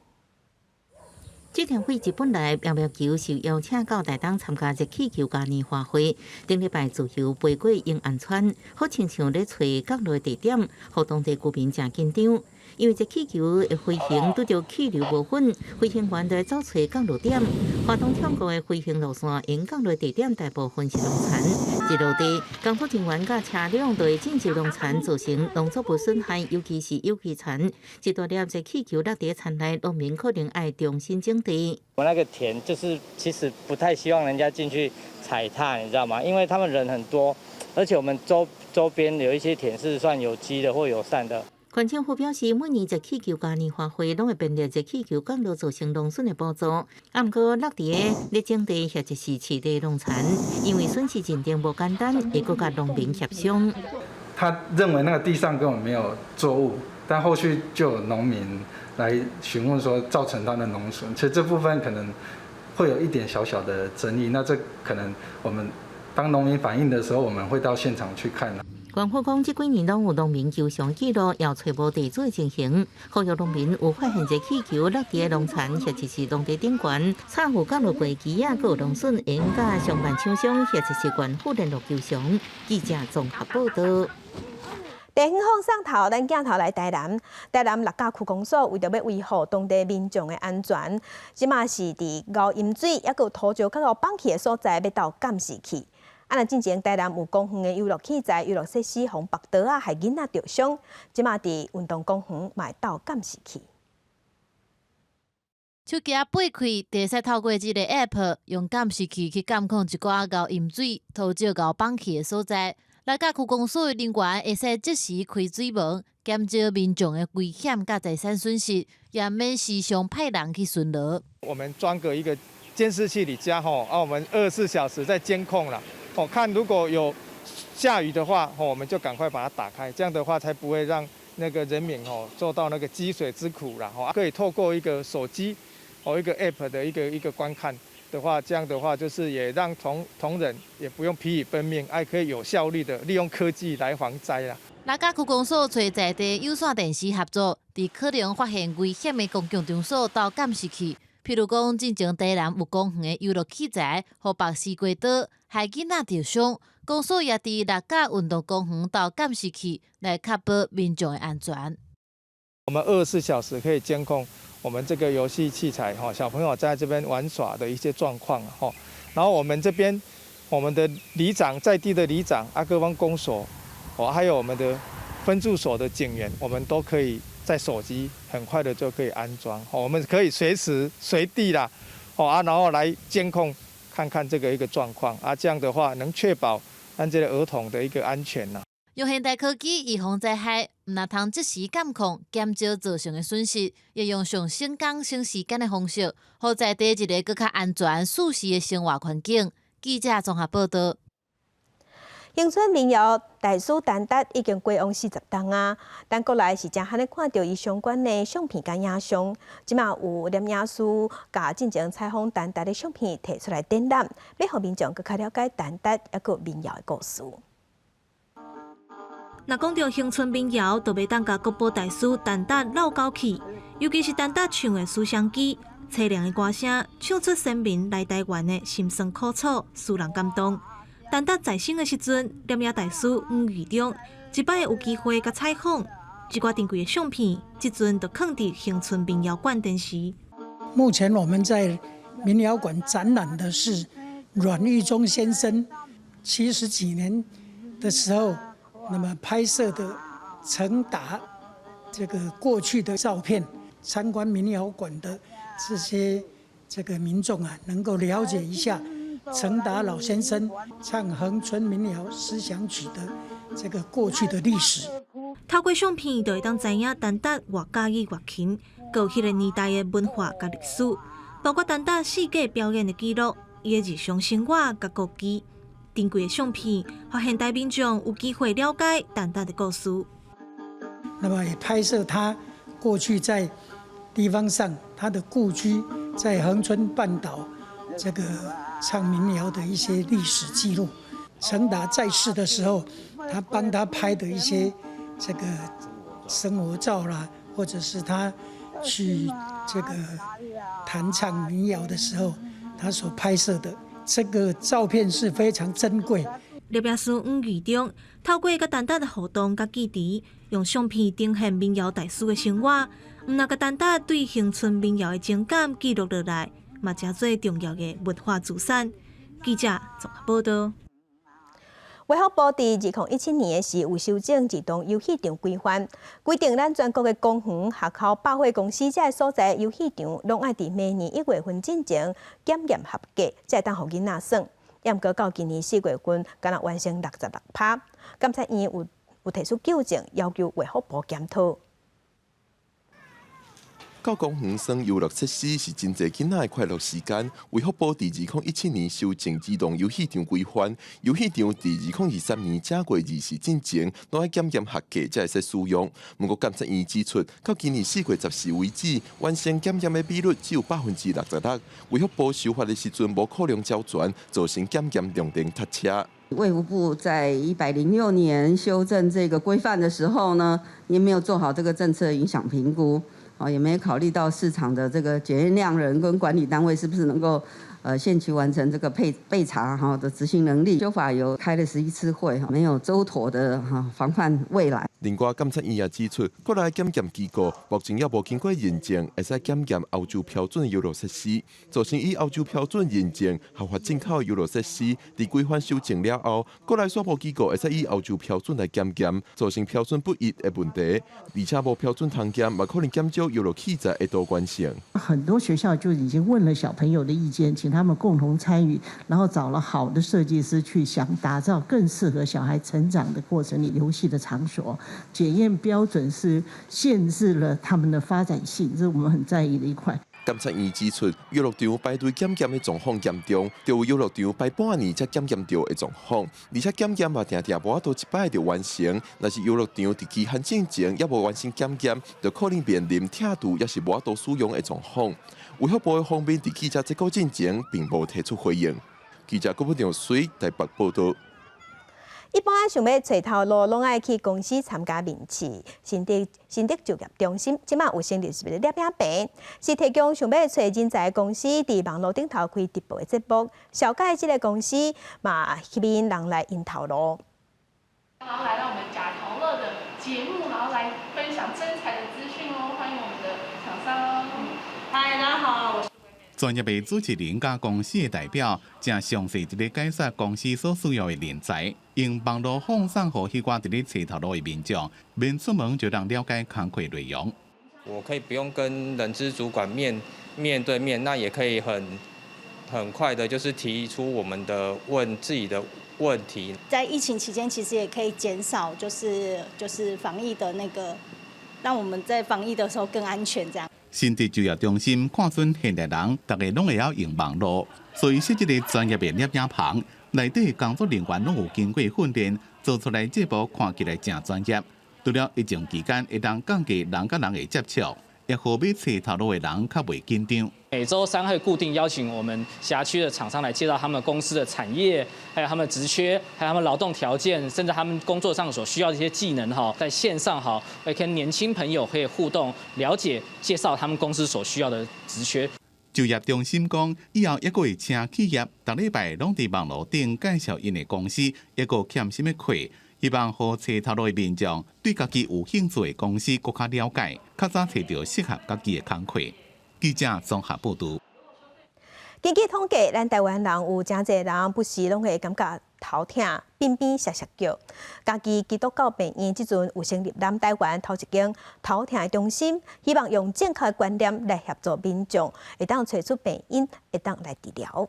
這場對日本來苗苗球受邀請到台東參加熱氣球嘉年華會，頂禮拜自由飛過永安村，好親像咧揣降落地點，予當地居民誠緊張。因為熱氣球的飛行拄著氣流無穩，飛行員就走揣降落點。花東縱谷的飛行路線𪜶降落地點大部分是農田，一落地，工作人員佮車輛就會進入農田，造成農作物損害，尤其是有機田。一大粒熱氣球落佇田內，農民可能愛重新整地。我那個田就是其實不太希望人家進去踩踏，你知道嗎？因為他們人很多，而且我們周邊有一些田是算有機的或友善的。縣政府表示，每年熱氣球嘉年華會攏會編列熱氣球降落造成農損的補助。啊，毋過落佇个咧整地或者是飼地農田，因為損失認定無簡單，會閣佮農民協商。他認為那個地上根本沒有作物，但後續就有農民來詢問說造成他的農損，其實這部分可能會有一點小小的爭議。那這可能我們當農民反映的時候，我們會到現場去看。縣府講，這幾年攏有農民求償記錄，也揣無地主的情形，呼籲農民有發現熱氣球落佇個農田或者是農地頂懸，插有降落過機仔，閣有農損，會用佮相關廠商或者是縣府聯絡求償。記者綜合報道。地方放送頭，咱鏡頭來台南，台南六甲區公所為著欲維護當地民眾的安全，這馬是佇敖飲水，抑閣有土石較𠢕放棄的所在，欲鬥監視器。啊，若進前台南有公園的遊樂器材、遊樂設施，予縛刀仔害囡仔著傷，這馬佇運動公園嘛會鬥監視器。手機仔拔開，就會使透過這个 App，用監視器去監控一寡𠢕飲水、土石𠢕放棄的所在。六甲區公所的人員會使即時開水門，減少民眾的危險佮財產損失，也免時常派人去巡邏。我們裝個一個監視器佇遮吼，啊，我們24小時在監控啦。哦，看如果有下雨的話，哦，我們就趕快把它打開，這樣的話才不會讓那個人民哦受到那個積水之苦啦。哦，可以透過一個手機哦一個 App 的一個觀看的話，這樣的話就是也讓同仁也不用疲於奔命，還可以有效率的利用科技來防災啦。六甲區公所揣在地有線電視合作，佇可能發現危險的公共場所鬥監視器，譬如講，進前台南有公園的遊樂器材，予縛西瓜刀，害囡仔著傷。公所也佇六甲運動公園鬥監視器，來確保民眾的安全。我們24小時可以監控我們這個遊戲器材，哈，小朋友在這邊玩耍的一些狀況，哈。然後我們這邊，我們的里長在地的里長，阿各方公所，哦，還有我們的分駐所的警員，我們都可以在手機很快的就可以安裝，我們可以隨時隨地啦，哦啊，然後來監控看看這個一個狀況，啊，這樣的話能確保咱這個兒童的一個安全啦。用現代科技預防災害，毋但通即時監控，減少造成的損失，也用上省工省時間的方式，予在地一个閣較安全、舒適的生活環境。記者綜合報道。恆春民謠大師陳達已經過往40冬啊，但國內是誠罕咧看著伊相關的相片佮影像。這馬有攝影師共進前採訪陳達的相片提出來展覽，欲予民眾閣較了解陳達抑閣民謠的故事。若講著恆春民謠，就袂當共國寶大師陳達落狗去，尤其是陳達唱的《思鄉記》，淒涼的歌聲，唱出先民來台灣的心酸苦楚，使人感動。陳達在生的時陣，攝影大師黃裕中一擺有機會共採訪，這寡珍貴的相片，這陣就囥佇恆春民謠館展示。目前我們在民謠館展覽的是阮玉忠先生七十幾年的時候，那麼拍攝的陳達這個過去的照片。參觀民謠館的這些這個民眾啊，能夠了解一下陳達老先生唱恆春民謠思想曲的這個過去的歷史。透過相片，就會當知影陳達偌佮意月琴，閣有彼個年代的文化佮歷史，包括陳達四界表演的記錄，伊的日常生活佮國技。珍貴的相片，予現代民眾有機會了解陳達的故事。那麼也拍攝他過去在地方上，他的故居在恆春半島，這個唱民謠的一些歷史記錄。陳達在世的時候，他幫他拍的一些這個生活照啦，或者是他去這個彈唱民謠的時候，他所拍攝的這個照片是非常珍貴。攝影師黃裕中透過佮陳達的互動佮記憶，用相片呈現民謠大師的生活。毋但共陳達對恆春民謠的情感記錄落來，嘛誠做重要的文化資產。記者綜合報道。衛福部佇2017年的時有修正兒童遊戲場規範，規定咱全國的公園、學校、百貨公司這个所在遊戲場，攏愛佇每年1月份進前檢驗合格，才會當予囡仔耍。毋過到今年4月份，敢若完成66%。監察院有提出糾正，要求衛福部檢討。到公園耍遊樂設施是真濟囡仔的快樂時間。衛福部佇2017年修正兒童遊戲場規範，遊戲場佇2023年正月24進前，攏愛檢驗合格才會使使用。毋過監察院指出，到今年4月14為止，完成檢驗的比率只有66%。衛福部修法的時陣無考量周全，造成檢驗量程塞車。衛福部在106年修正這個規範的時候呢，也沒有做好這個政策影響評估。哦，也沒考慮到市場的這個檢驗量人跟管理單位是不是能夠，限期完成這個配備查哈的執行能力。修法有開了11次會，沒有周妥的哈防範未來。另外，監察院也指出，國內檢驗機構目前猶無經過認證，會使檢驗歐洲標準的遊樂設施，造成以歐洲標準認證合法進口的遊樂設施，佇規範修正了後，國內煞無機構會使以歐洲標準來檢驗，造成標準不一的問題，而且無標準通檢，嘛可能減少遊樂器材的多元性。很多學校就已經問了小朋友的意見，請他們共同參與，然後找了好的設計師去想打造更適合小孩成長的過程裡遊戲的場所。檢驗標準是限制了他們的發展性，這是我們很在意的一塊。監察院指出，遊樂場排隊檢驗的狀況嚴重，就有遊樂場排半年才檢驗著的狀況，而且檢驗嘛定定無法度一擺就完成。若是遊樂場佇期限進前猶無完成檢驗，就可能面臨拆除抑是無法度使用的狀況。衛福部的方面佇記者這個進前並無提出回應。記者郭本良水台北報道。一般想欲揣頭路，攏愛去公司參加面試。新竹新竹就業中心這馬有成立一个攝影棚，是提供想欲揣人才公司佇網路頂頭開直播的節目，紹介這个公司嘛吸引人來𪜶頭路。然後來到我們呷頭路的節目，然後來分享徵才的資訊哦。歡迎我們的廠商。嗨，大家好，我是。專業的主持人佮公司的代表，正詳細佇咧解說公司所需要的人才，用網路放送予彼寡佇咧揣頭路的民眾，免出門就能了解工課內容。我可以不用跟人資主管面面對面，那也可以很快的，就是提出我們的問自己的問題。在疫情期間，其實也可以減少，就是防疫的那個，讓我們在防疫的時候更安全，這樣。新竹就業中心看準現代人，逐家攏會曉用網路，所以設這个專業的攝影棚，內底工作人員攏有經過訓練，做出來節目看起來誠專業。除了疫情期間會當降低人佮人的接觸，也予欲揣頭路的人較袂緊張。每週三會固定邀請我們轄區的廠商來介紹他們公司的產業，還有他們職缺，還有他們勞動條件，甚至他們工作上所需要的一些技能哈，在線上哈，會跟年輕朋友可以互動，了解介紹他們公司所需要的職缺。就業中心講，以後抑閣會請企業逐禮拜攏佇網路頂介紹𪜶的公司，抑閣欠啥物課，希望予揣頭路的民眾對家己有興趣的公司閣較了解，較早揣著適合家己的工課。記者綜合報導。根據統計，咱台灣人有誠濟人不時攏會感覺頭疼、邊邊澀澀叫。嘉義基督教病院這陣有成立南台灣頭一間頭疼的中心，希望用正確的觀念來協助民眾，會當揣出病因，會當來治療。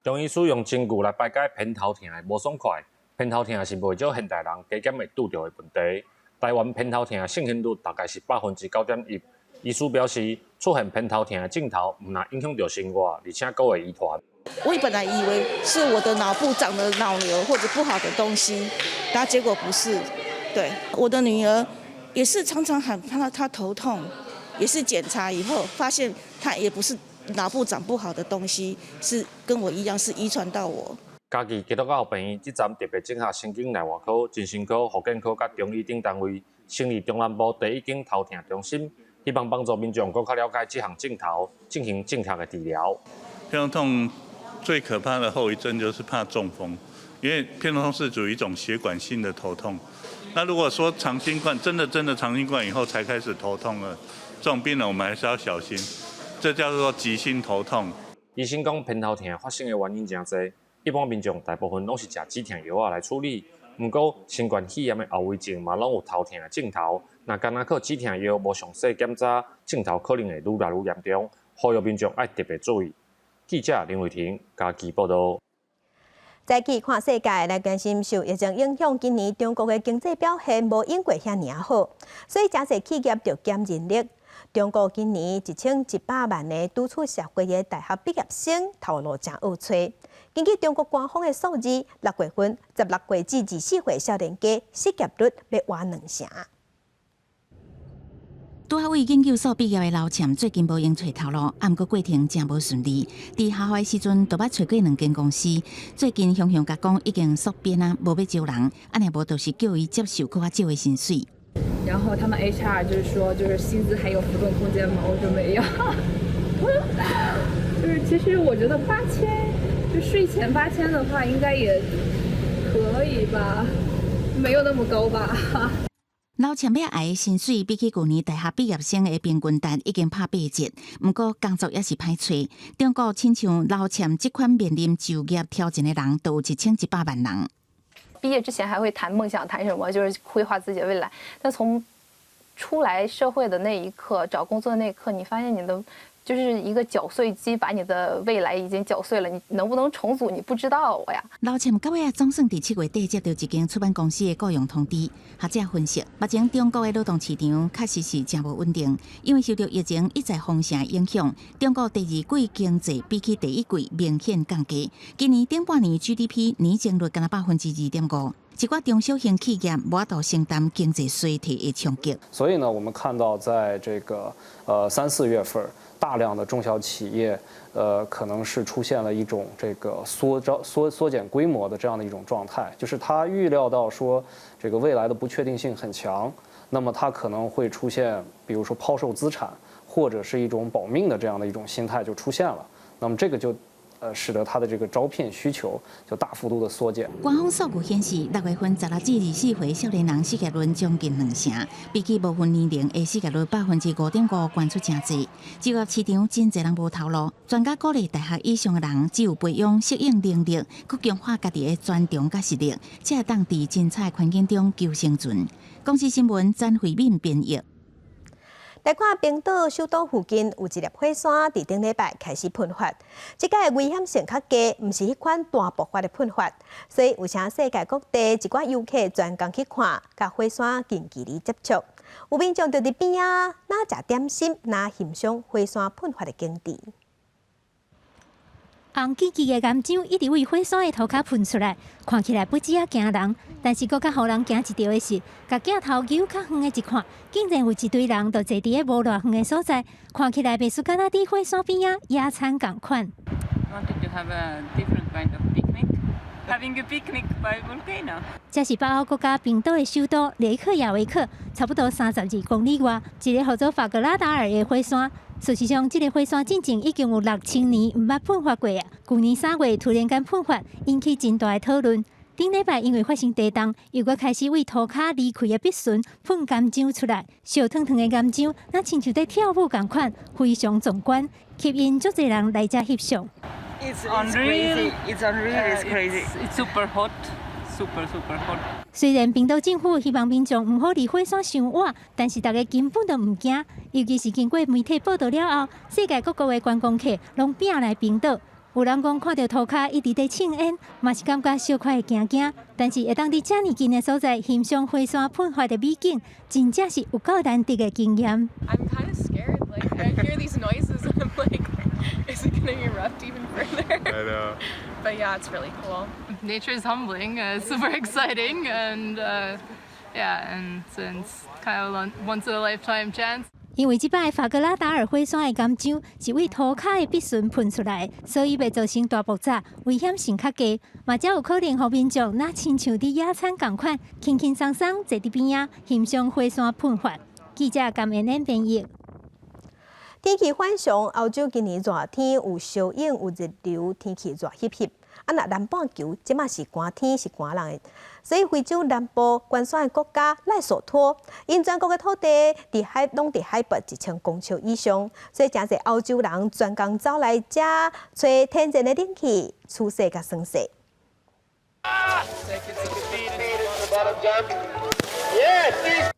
中醫師用針灸來排解偏頭疼的無爽快。偏頭疼是袂少現代人加減會拄著的問題。台灣偏頭疼盛行率大概是9.1%。醫師表示，出現偏頭疼的症頭，毋但影響著生活，而且閣會遺傳。我本來以為是我的腦部長了腦瘤或者不好的東西，但結果不是。對，我的女兒也是常常喊她頭痛，也是檢查以後發現她也不是腦部長不好的東西，是跟我一樣是遺傳到我。嘉義基督教病院這站特別整合神經內外科、精神科、復健科佮中醫等單位，成立中南部第一間頭疼中心，希望幫助民眾閣較了解這項症頭，進行正確的治療。偏頭痛最可怕的後遺症就是怕中風，因為偏頭痛是屬於一種血管性的頭痛。那如果說長新冠，真的真的長新冠以後才開始頭痛了，這種病人我們還是要小心，這叫做急性頭痛。醫生講偏頭疼發生的原因誠濟，一般民眾大部分攏是食止疼藥仔來處理。毋過新冠肺炎的後遺症嘛攏有頭疼的症頭，若干焦靠止疼藥無詳細檢查，症頭可能會愈來愈嚴重，呼籲民眾愛特別注意。記者林慧婷嘉義報導。再去看世界來關心受疫情影響，今年中國的經濟表現無應過遐爾好，所以誠濟企業著減人力。中國今年1100萬个拄出社會的大學畢業生頭路誠惡揣。根據中國官方的數字，6月份16歲至24歲少年家失業率欲倚2成。拄仔為研究所畢業的老錢最近無閒揣頭路，啊，毋過過程誠無順利。佇下學的時陣，就捌揣過兩間公司，最近雄雄共講已經縮編啊，無欲招人，啊，若無就是叫伊接受閣較少的薪水。然後他們 HR 就是說，就是薪資還有浮動空間嗎？我說沒有。就是其實我覺得八千，就稅前八千的話，應該也可以吧，沒有那麼高吧。老錢欲愛的薪水比起舊年大學畢業生的平均值已經拍8折，毋過工作猶是歹揣。中國親像老錢這款面臨就業挑戰的人，都有1100萬人。畢業之前還會談夢想，談什麼，就是規劃自己的未來。但從出來社會的那一刻，找工作的那一刻，你發現你的就是一個攪碎機，把你的未來已經攪碎了。你能不能重組，你不知道呀。老錢到尾仔總算佇7月底接著一間出版公司的僱傭通知。學者分析，目前中國的勞動市場確實是誠無穩定，因為受著疫情一再封城的影響，中國第二季經濟比起第一季明顯降低。今年頂半年 GDP 年增率干焦2.5%。一寡中小型企業無法度承擔經濟衰退的衝擊。所以呢，我們看到在這個3、4月份，大量的中小企業，可能是出現了一種這個縮招、縮縮減規模的這樣的一種狀態，就是他預料到說這個未來的不確定性很強，那麼他可能會出現，比如說拋售資產，或者是一種保命的這樣的一種心態就出現了，那麼這個就使得他的這個招聘需求就大幅度的縮減。官方數據顯示，6月份16至24歲少年人失業率將近2成，比起無分年齡的失業率5.5%懸出誠濟。就業市場真濟人無頭路，專家鼓勵大學以上的人只有培養適應能力，閣強化家己的專長佮實力，才會當佇真差的環境中求生存。公視新聞詹慧敏編譯。來看冰島首都附近有一粒火山，佇頂禮拜開始噴發。這擺危險性較低，毋是彼款大爆發的噴發，所以有請世界各地一寡遊客專工去看，佮火山近距離接觸。有民眾就佇邊仔，若食點心，若欣賞火山噴發的景致。紅吱吱的岩漿一直對火山的塗跤噴出來，看起來不止仔驚人，但是閣較予人驚一著的是，共鏡頭搝較遠的一看，竟然有一堆人就坐佇咧無偌遠的所在，看起來袂輸敢若佇火山邊仔野餐仝款。 Wanted to have a different kind of picnic, having a picnic by volcano. 這是北歐國家冰島的首都雷克雅維克，差不多32公里外，一个號做法格拉達爾的火山。事實上，這个火山進前已經有6000年毋捌噴發過啊！舊年3月突然間噴發，引起真大的討論。頂禮拜因為發生地動，又閣開始對塗跤離開的筆順噴岩漿出來，燒燙燙的岩漿，若親像佇跳舞仝款，非常壯觀，吸引足濟人來遮翕相。 It's unreal. It's unreal. It's crazy. It's super hot. Super super hot. 雖然冰島政府希望民眾毋好離火山傷倚，但是大家根本就毋驚。尤其是經過媒體報導了後，世界各國的觀光客攏拼來冰島。有人講看著塗跤一直佇凊煙，嘛是感覺小可會驚驚。但是會當佇遮爾近的所在欣賞火山噴發的美景，真正是有夠難得的經驗。 I'm kind of scared. Like, I hear these noises and I'm like, is it gonna erupt even further? I know. But yeah, it's really cool. Nature is humbling, super exciting, and yeah, and it's kind of a once in a lifetime chance. 因為這擺法格拉達爾火山的岩漿是對塗跤的筆順噴出來，所以袂造成大爆炸，危險性較低，嘛才有可能予民眾若親像佇野餐仝款，輕輕鬆鬆坐佇邊仔欣賞火山噴發。記者甘恩恩編譯。天氣反常，歐洲今年熱天有燒湧有熱流，天氣熱翕翕。啊，若南半球這馬是寒天是寒人的，所以非洲南部關山的國家賴索托，𪜶全國的土地佇海攏佇海拔1000公尺以上，所以誠濟歐洲人專工走來遮揣天然的冷氣，舒適佮爽勢。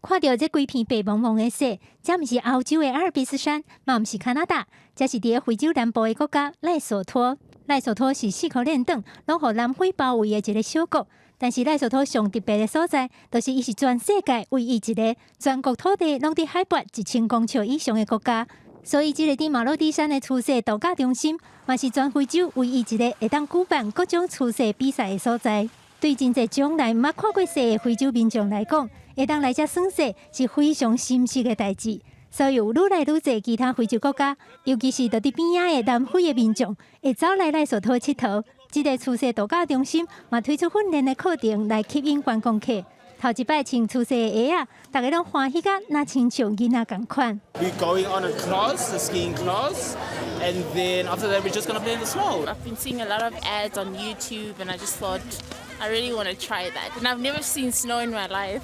看著這規片白茫茫的雪，這毋是歐洲的阿爾卑斯山，嘛毋是加拿大，這是佇非洲南部的國家賴索托。賴索托是四箍連轉，攏予南非包圍的一个小國。但是賴索托上特別的所在，就是伊是全世界唯一一个全國土地攏佇海拔1000公尺以上的國家。所以，這个佇馬洛蒂山的初雪度假中心，嘛是全非洲唯一一个會當舉辦各種初雪比賽的所在。對真濟從來毋捌看過雪的非洲民眾來講，會當來遮耍雪是非常新鮮的代誌。所以有愈來愈濟其他非洲國家，尤其是佇邊仔的南非的民眾，會走來賴索托𨑨迌。這个初雪度假中心嘛推出訓練的課程來吸引觀光客。頭一擺穿初雪的鞋仔，大家攏歡喜甲若親像囡仔仝款。 We're going on a class, a skiing class, and then after that we're just gonna play in the snow. I've been seeing a lot of ads on YouTube, and I just thought I really want to try that. And I've never seen snow in my life,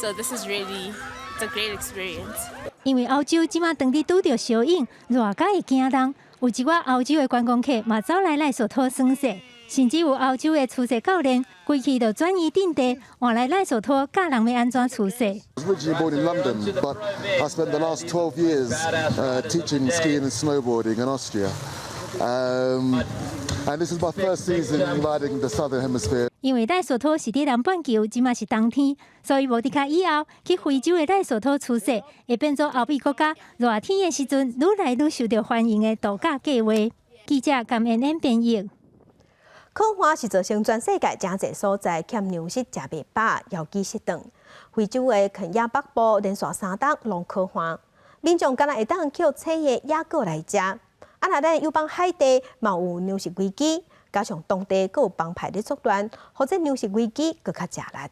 so this is really it's a great experience. 因為歐洲這馬當地拄著燒湧，熱甲會驚人，有一寡歐洲的觀光客嘛走來賴索托耍雪，甚至有歐洲的初雪教練，規氣就轉移陣地，換來賴索托教人欲按怎初雪。 I was originally born in London, but I spent the last 12 years teaching skiing and snowboarding in Austria. And this is my first season riding the Southern Hemisphere. 因為賴索托是佇南半球，這馬是冬天，所以無佇較以後去非洲的賴索托初雪，會變做歐美國家熱天的時陣愈來愈受著歡迎的度假計劃。記者甘恩恩編譯。苦旱是造成全世界誠濟所在欠糧食、食袂飽、枵飢失頓。非洲的肯亞北部連續3冬攏苦旱，民眾敢若會當抾青的野果來食。啊，若咱友邦海地嘛有糧食危機，加上當地閣有幫派咧作亂，予這糧食危機閣較食力。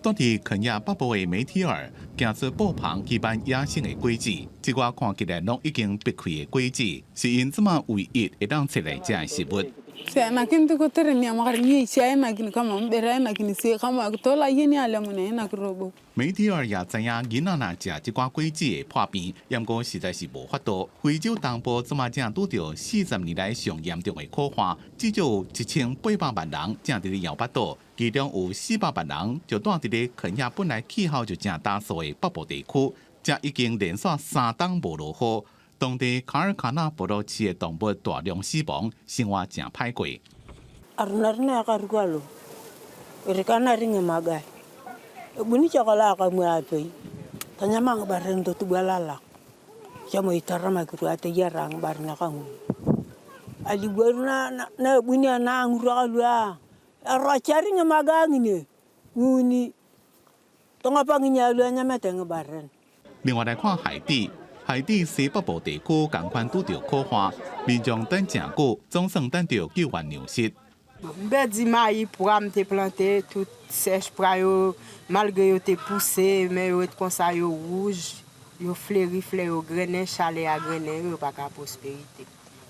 住佇肯亞北部的梅提爾，行出布棚舉辦野生的果子，這寡看起來攏已經煏開的果子，是𪜶這馬唯一會當揣來食的食物。梅提爾也知影囡仔若食這寡果子會破病，毋過實在是無法度。非洲東部這馬正拄著40年來上嚴重的苦旱，至少有1800萬人正佇咧枵腹肚，其中有400萬人就蹛佇咧肯亞本來氣候就誠焦燥的北部地區，這已經連續3冬無落雨。當地卡爾卡納部落飼的動物大量死亡，生活誠歹過。另外來看海地，海地西北部地區仝款拄著苦旱，民眾等誠久，總算等著救援糧食。 M pèdi mayi, pwa m te plante, tout sèch, pwa yo, malgre yo te pouse, men yo ret konsa yo wouj, Yo fleri, flè yo grennen, chalè a grennen yo, yo pa ka pwosperite.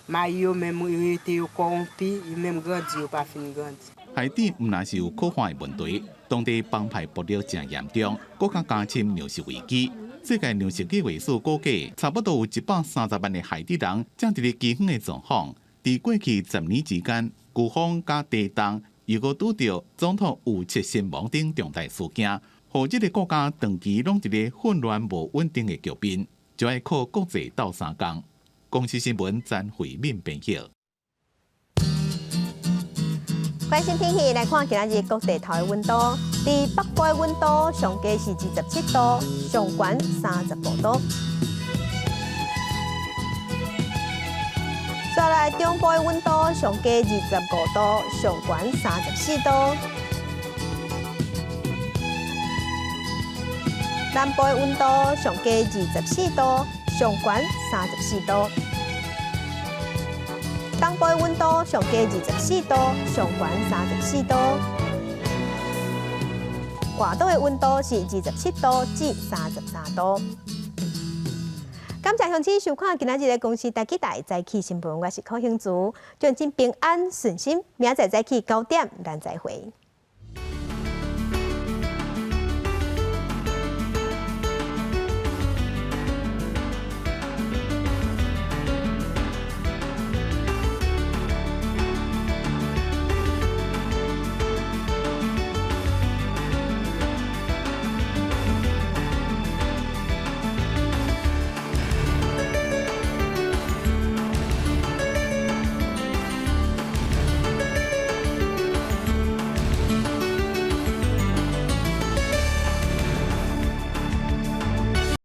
Mayi yo menm rete yo kowonpi, yo menm grandi yo pa fin grandi. 海地毋但是有可怕的問題，當地幫派暴力誠嚴重，閣較加深糧食危機。世界糧食計劃署估計，差不多有130萬的海地人正佇咧饑荒的狀況。佇過去10年之間，颶風佮地動又閣拄著總統遇刺身亡等重大事件，予這個國家長期攏佇咧混亂無穩定的局面，就愛靠國際鬥相共。公視新聞詹慧敏編譯。關心天氣，來看今仔日各地頭的溫度。佇北部的溫度上低是27度，上懸35度。再來中部的溫度上低25度，上懸34度。南部的溫度上低24度，上懸34度。東部的溫度上低24度，上懸34度。外島的溫度是27度至33度。感謝鄉親收看今仔日的公視台語台早起新聞，我是柯興竹，祝恁平安順心，明仔載早起9點，咱再會。